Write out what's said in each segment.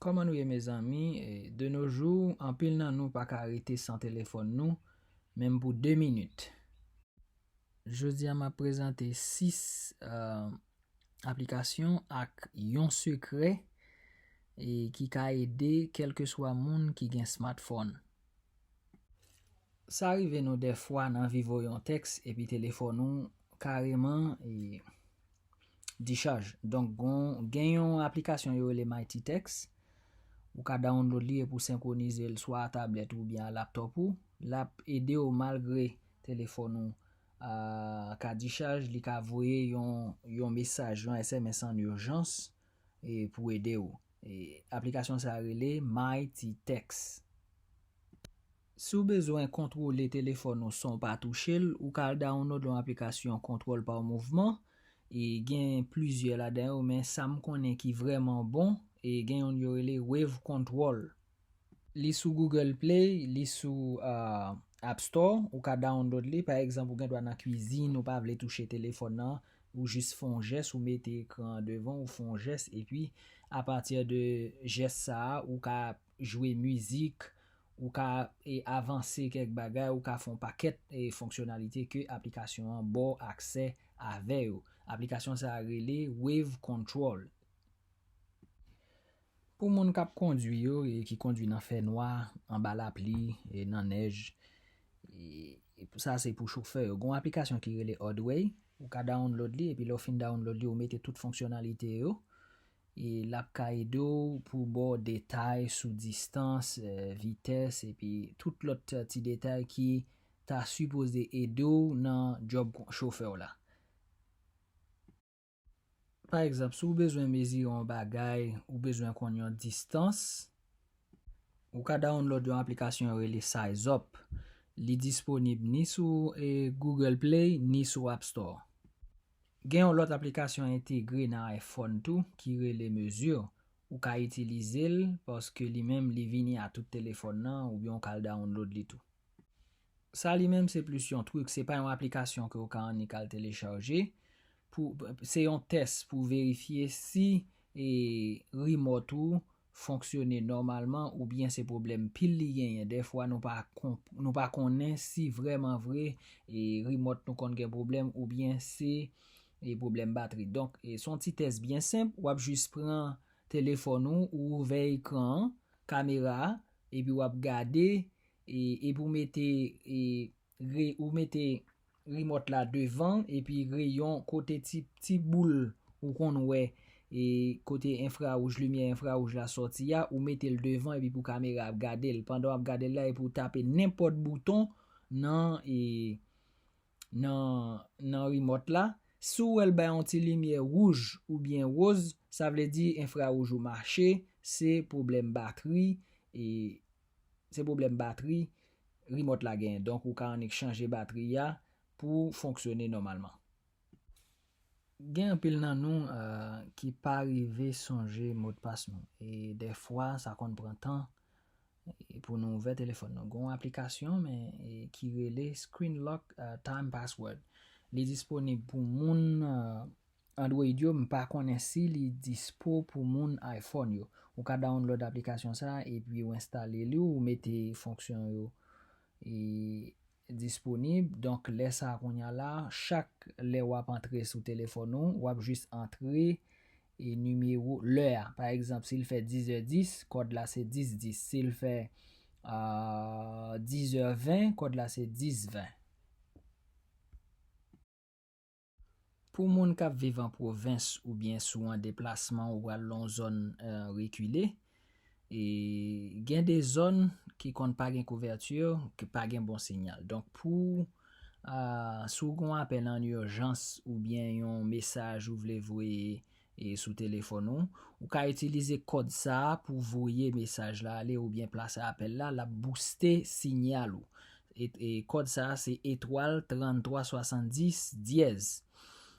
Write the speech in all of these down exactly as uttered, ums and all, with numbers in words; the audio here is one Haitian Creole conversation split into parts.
Kòman nou ye, mezanmi? E, de nos jours, anpil nan nou pa ka rete san telefòn nou, menm pou de minit. Jodi a, m ap prezante sis, euh, aplikasyon ak yon sekrè, e, ki ka ede kèlkeswa moun ki gen smartphone. Sa rive nou dèfwa nan vi voye yon tèks epi telefòn ou kareman, e, dichaj. Donk, gon, gen yon aplikasyon yo rele Mighty Text. Ou ka download li epi w senkwonize l swa a tablèt ou oubyen a laptòp ou. L ap ede w malgre telefòn ou, a, ka dichaj, li ka voye yon, yon mesaj, yon S M S an ijans, e, pou ede w. E, aplikasyon sa a rele Mighty Text. Si w bezwen kontwole telefòn ou san w pa touche l, ou ka al download yon aplikasyon Control par Mouvement. E gen plizyè ladan yo, men sa m konnen ki vrèman bon, e gen youn yo rele Wave Control. Li sou Google Play, li sou, ah, App Store, ou ka download li. Pa egzanp, ou gen dwa nan kwizin, ou pa vle touche telefòn nan, ou jis fè yon jès, ou mete ekran an devan, ou fè yon jès, epi apati de jès sa a, ou ka jwe mizik, ou ka, e, avanse kèk bagay, ou ka fè yon pakèt, e, fonksyonalite ke aplikasyon an ba w aksè avè yo. Aplikasyon sa a rele Wave Control. Pou moun k ap kondwi yo, e ki kondwi nan fènwa, anba lapli, e nan nèj, e, e pou sa se pou chofè yo. Gon aplikasyon ki rele Odway, ou ka download li, epi lè w fin download li, ou mete tout fonksyonalite yo, e l ap ka ede w pou ba w detay sou distans, e, vitès, epi tout lòt, e, ti detay ki ta sipoze ede w nan djòb chofè w la. Pa egzanp, si w bezwen mezire yon bagay, ou bezwen konn yon distans, ou ka download yon aplikasyon yo rele Size Up. Li disponib ni sou, e, Google Play, ni sou App Store. Gen yon lòt aplikasyon entegre nan iPhone tou ki rele Mesure. Ou ka itilize l paske li menm li vini a tout telefòn nan oubyen w ka al download li tou. Sa li menm se plis yon trik, se pa yon aplikasyon ke w ka annik al telechaje. Pou, se yon tès pou verifye si, e, rimòt ou fonksyone nòmalman oubyen se pwoblèm pil li genyen. Dèfwa nou pa konp-, nou pa konnen si vrèman vre, e, rimòt nou konn gen pwoblèm oubyen se, e, pwoblèm batri. Donk, e, se yon ti tès byen senp, w ap jis pran telefòn ou, ou ouvè ekran an, kamera a, epi w ap gade, e, epi w mete, e, re-, ou mete rimòt la devan, epi reyon kote ti, ti boul ou konn wè, e, kote enfrawouj, limyè enfrawouj la sòti a, ou mete l devan, epi pou kamera ap gade l. Pandan w ap gade l la, epi w tape nenpòt bouton nan, e, nan, nan rimòt la. Si w wè l bay yon ti limyè wouj oubyen woz, sa vle di enfrawouj ou mache, se pwoblèm batri, e se pwoblèm batri rimòt la genyen. Donk, ou ka annik chanje batri a pou fonksyone nòmalman. Gen anpil nan nou, eh, ki pa rive sonje modpas nou. E dèfwa, sa konn pran tan, e pou nou ouvè telefòn nou. Gen yon aplikasyon, men, e ki rele Screen Lock, eh, Time Password. Li disponib pou moun, eh, Android yo, m pa konnen si li dispo pou moun iPhone yo. Ou ka download aplikasyon sa a, epi ou enstale li, ou mete fonksyon yo, e, disponib. Donk, lè sa a kounye a la, chak lè w ap antre sou telefòn ou, w ap jis antre, e, nimewo lè a. Pa egzanp, si l fè dizè dis, kòd la se dis dis. Si l fè, ah, dizè ven, kòd la se dis ven. Pou moun k ap viv an pwovens oubyen si w an deplasman ou pral nan yon zòn, eh, rekile, e gen de zòn ki konn pa gen kouvèti, ki pa gen bon siyal. Donk, pou, ah, si w gen yon apèl an ijans oubyen yon mesaj ou vle voye, e, sou telefòn ou, ou ka itilize kòd sa a pou voye mesaj la ale oubyen plase apèl la, l ap bouste siyal ou. E, e kòd sa a se etwal tranntwa swasanndis dyèz.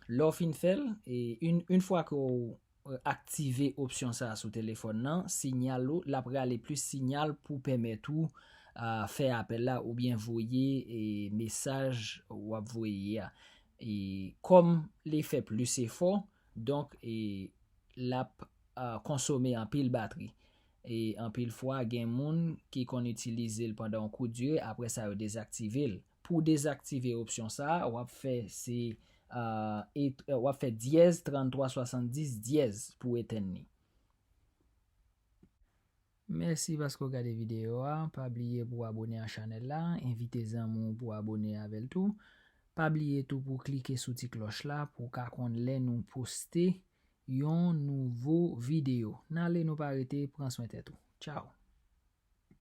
Lè w fin fè l, e, yon, yon fwa ke w, e, aktive opsyon sa a sou telefòn nan, siyal ou, l ap rale plis siyal pou pèmèt ou, a, fè apèl la oubyen voye, e, mesaj w ap voye a. E kòm li fè plis efò, donk, e, l ap, a, konsome anpil batri. E anpil fwa, gen moun ki konn itilize l pandan yon kout dire, apre sa, yo dezaktive l. Pou dezaktive opsyon sa a, w ap fè se, uh, et, w ap fè dyèz trannntwa swasanndis dyèz pou etenn li. Mèsi paske w gade videyo a. Pa bliye pou w abone a chanèl la, envite zanmi w pou abone avè l tou. Pa bliye tou pou w klike sou ti klòch la pou w ka konn lè nou poste yon nouvo videyo. N ale, nou pa rete, pran swen tèt ou. Tchaw.